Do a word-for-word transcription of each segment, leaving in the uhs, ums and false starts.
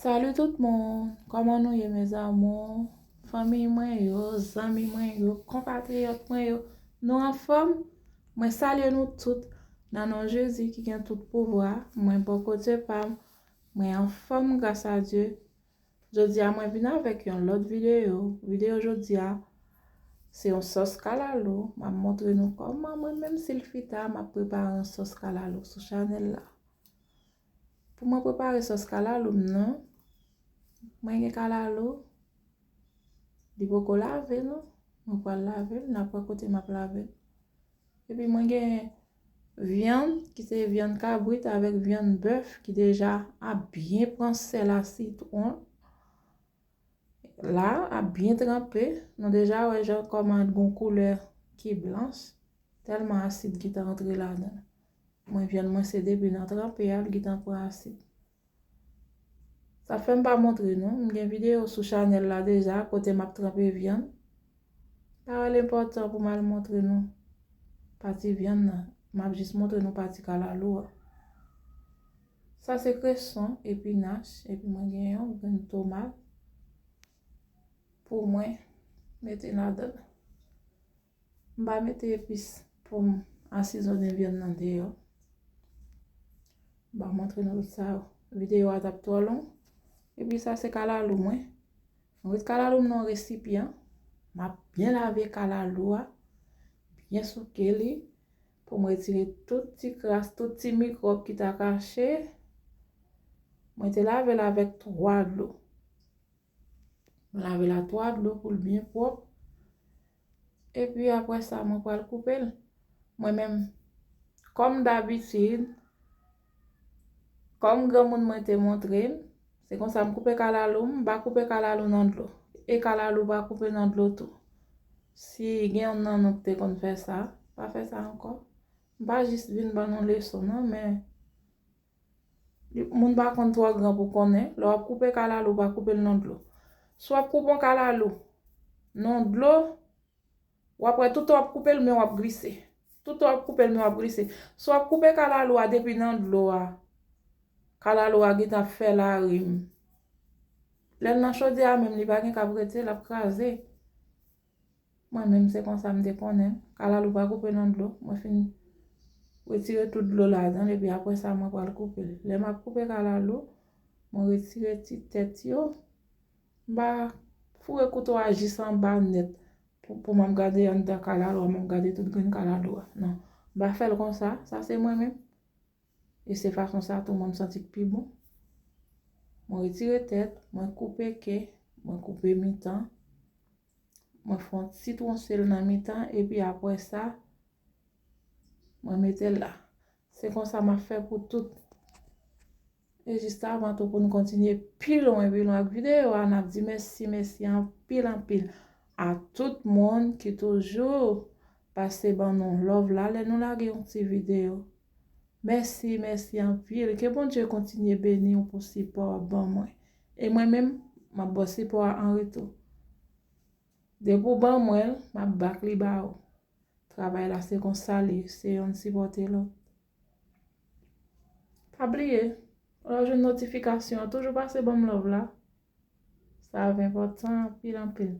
Salut tout moun, kòman nou ye, mes amours? Fanmi mwen yo, zanmi mwen yo, konpatriyòt mwen yo, nou anfòm? Mwen salye nou tout nan non Jezi ki gen tout pouvwa. Mwen bò kote pa m, mwen anfòm gras a Dye. Jodi a mwen vin avèk yon lòt videyo. Videyo jodi a se yon sòs kalalou. M ap montre nou kòman mwen menm Silfita m ap prepare yon sòs kalalou sou chanèl la. Pou mwen prepare sòs kalalou m nan, mwen gen kalalou, li poko lave non. Mwen pral lave l, n ap wè kote m ap lave l. Epi mwen gen vyann ki se vyann kabrit avèk vyann bèf ki deja ap byen pran sèl a sitwon. La, ap byen tranpe. Nou deja wè jan kòman l gon koulè ki blanch. Tèlman asid ki ta antre ladan l. Mwen vyann mwen se depi nan tranpe a, l gentan pran asid. Sa fè m pa montre nou. M gen videyo sou chanèl la deja kote m ap tranpe vyann. Pa wè l enpòtan pou m al montre nou pati vyann nan. M ap jis montre nou pati kalalou a. Sa se kreson, epinach, epi mwen gen yon grenn tomat pou mwen mete ladan l. M pa mete epis pou m asizonnen vyann nan deyò. M pa montre nou tout sa yo. Videyo a t ap twò long. Epi sa se kalalou mwen. Mwen met kalalou m nan yon resipyan. M ap byen lave kalalou a. Byen souke li. Pou m retire tout ti kras, tout ti mikwòb ki ta kache. Mwen te lave l avèk twa dlo. Mwen lave l a twa dlo pou l byen pwòp. Epi apre sa, mwen pral koupe l. Mwen menm, kòm dabitid, kòm granmoun mwen te montre m, se konsa m koupe kalalou m, m pa koupe kalalou nan dlo. E kalalou pa koupe nan dlo tou. Si gen youn nan nou ki te konn fè sa, pa fè sa ankò. M pa jis vin ban nou leson non, men Li, moun pa konn twò gran pou konnen. Lè w ap koupe kalalou, pa koupe l nan dlo. Si w ap koupe yon kalalou nan dlo, w ap wè toutan w ap koupe l, men w ap glise. Toutan w ap koupe l, men w ap glise. Si w ap koupe kalalou a depi nan dlo a, kalalou a gentan ap fè larim. Lè l nan chodyè a menm, li pa gen k ap rete, l ap kraze. Mwen menm se konsa m te konnen. Kalalou pa koupe nan dlo. Mwen fin retire tout dlo ladan l, epi apre sa mwen pral koupe l. Lè m ap koupe kalalou, mwen retire ti tèt yo. M pa foure kouto a jis anba nèt pou, pou m ap gade anndan kalalou a, m ap gade tout grenn kalalou a. Non. M pa fè l konsa. Sa se mwen menm. E se fason sa tou mwen m santi k pi bon. Mwen retire tèt, mwen koupe ke, mwen koupe mitan. Mwen fè yon ti twonse l nan mitan, epi apre sa, mwen mete l la. Se konsa m ap fè pou tout. E jis avan tou pou n kontinye pi lwen, pi lwen ak videyo a, n ap di mèsi, mèsi anpil, anpil a tout moun ki toujou pase ban nou love la lè nou lage yon ti videyo. Mèsi, mèsi anpil. Ke Bondye kontinye beni w pou sipò w ap ban mwen. E mwen menm, m ap ba w sipò a an retou. Depi w ban mwen l, m ap back li ba ou. Travay la se konsa l ye, se yonn sipòte lòt. Pa bliye, lè w jwenn notifikasyon an, toujou pase ban m love la. Sa ap enpòtan anpil, anpil.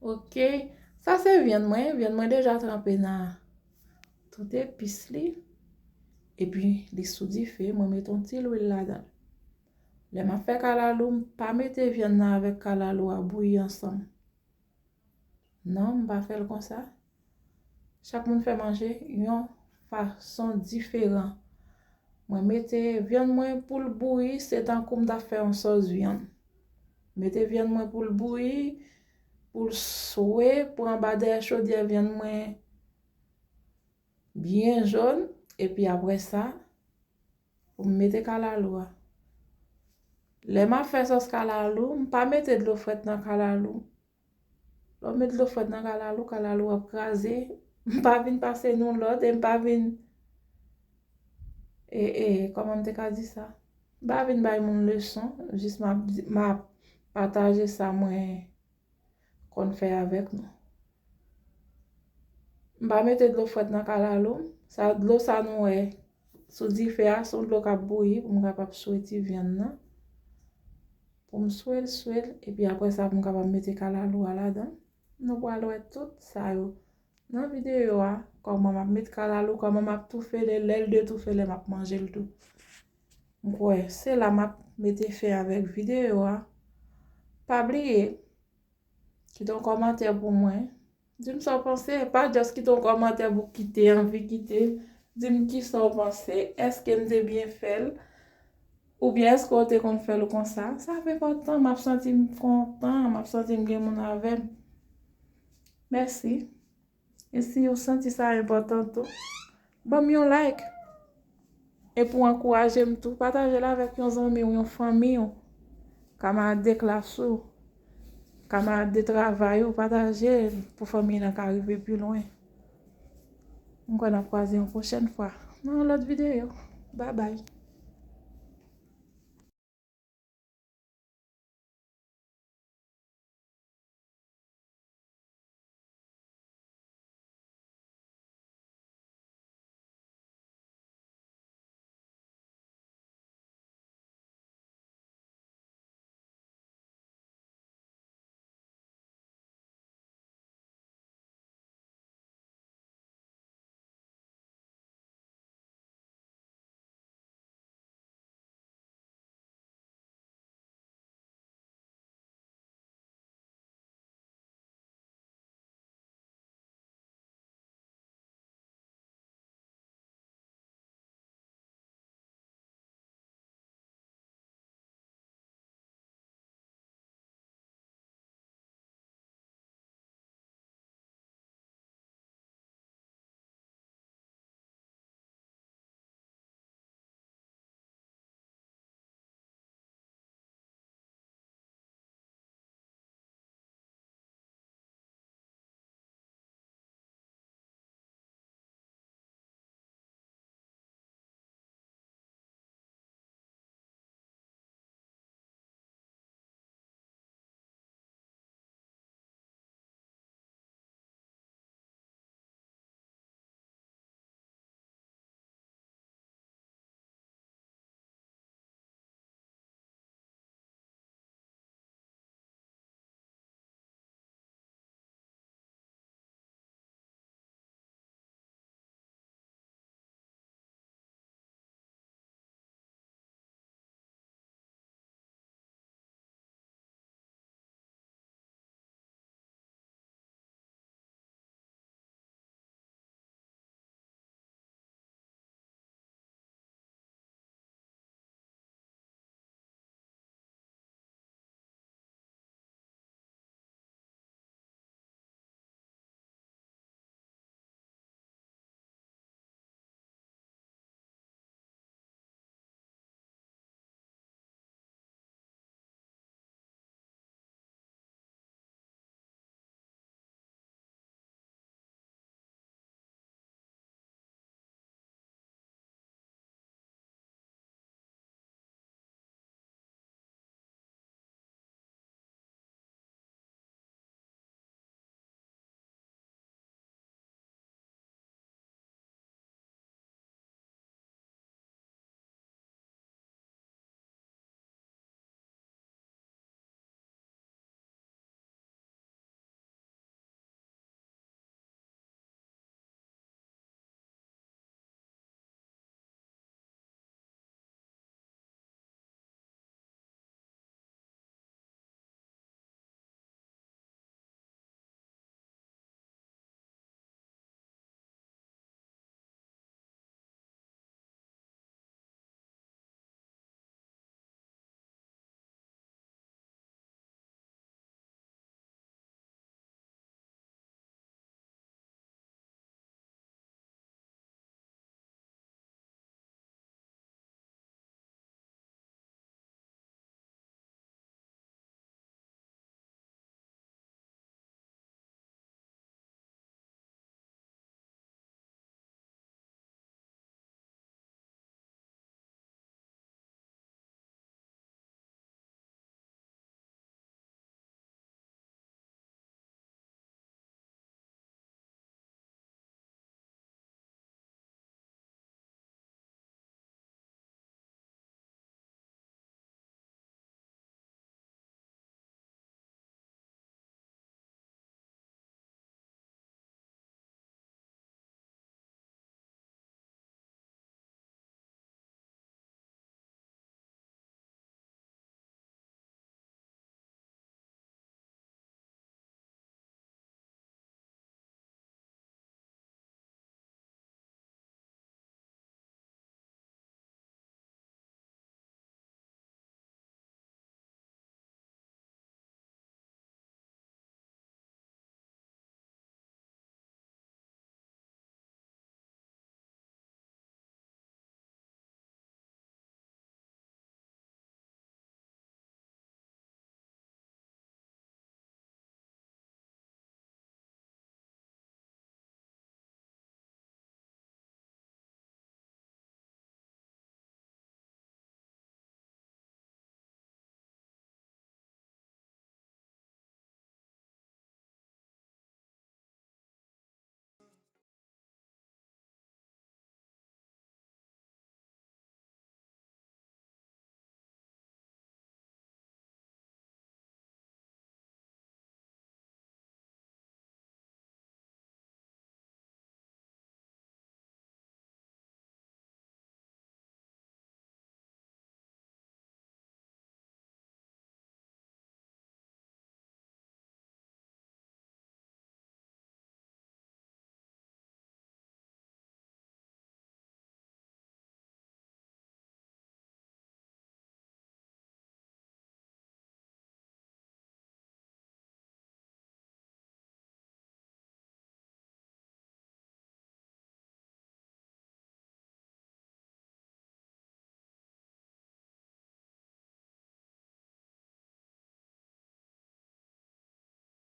Ok, sa se vyann mwen. Vyann mwen deja tranpe nan tout epis li. Epi li sou dife, mwen mete yon ti lwil ladan l. Lè m ap fè kalalou, m pa mete vyann nan avèk kalalou a bouyi ansanm. Non, m pa fè l konsa. Chak moun fè manje yon fason diferan. Mwen mete vyann mwen pou l bouyi, se tankou m ta fè yon sòs vyann. Mete vyann mwen pou l bouyi, pou l swe, pou anba dèyè chodyè vyann mwen byen jòn, epi apre sa, pou m mete kalalou a. Lè m ap fè sòs kalalou, m pa mete dlo frèt nan kalalou. Lè w met dlo frèt nan kalalou, kalalou ap kraze. M pa vin pase nou lòd, e m pa vin, e, e, kòman m te ka di sa? M pa vin bay moun leson, jis m ap di, m ap pataje sa mwen konn fè avèk nou. M pa mete dlo frèt nan kalalou m. Sa, dlo sa nou wè sou dife a, se yon dlo k ap bouyi pou m kapab swe ti vyann nan. pou m swe l, swe l, epi apre sa pou m kapab mete kalalou a ladan. Nou pral wè tout sa yo nan videyo a, kòman m ap met kalalou, kòman m ap toufe l, lè l detoufe, lè m ap manje l tou. M kwè se la m ap mete fen avèk videyo a. Pa bliye, kite yon kòmantè pou mwen. Di m sa w panse, pa just kite yon kòmantè pou kite, anvi kite. Di m kisa w panse, èske m te byen fè l? Oubyen èske w te konn fè l konsa? Sa ap enpòtan, m ap santi m kontan, m ap santi m gen moun avè m. Mèsi. E si w santi sa enpòtan tou, ban m yon like. E pou ankouraje m tou, pataje l avèk yon zanmi w, yon fanmi w, kamarad de klas ou, kamarad de travay ou, pataje l pou fanmi nan ka rive pi lwen. M kwè n ap kwaze yon pwochèn fwa nan yon lòt videyo. Babay.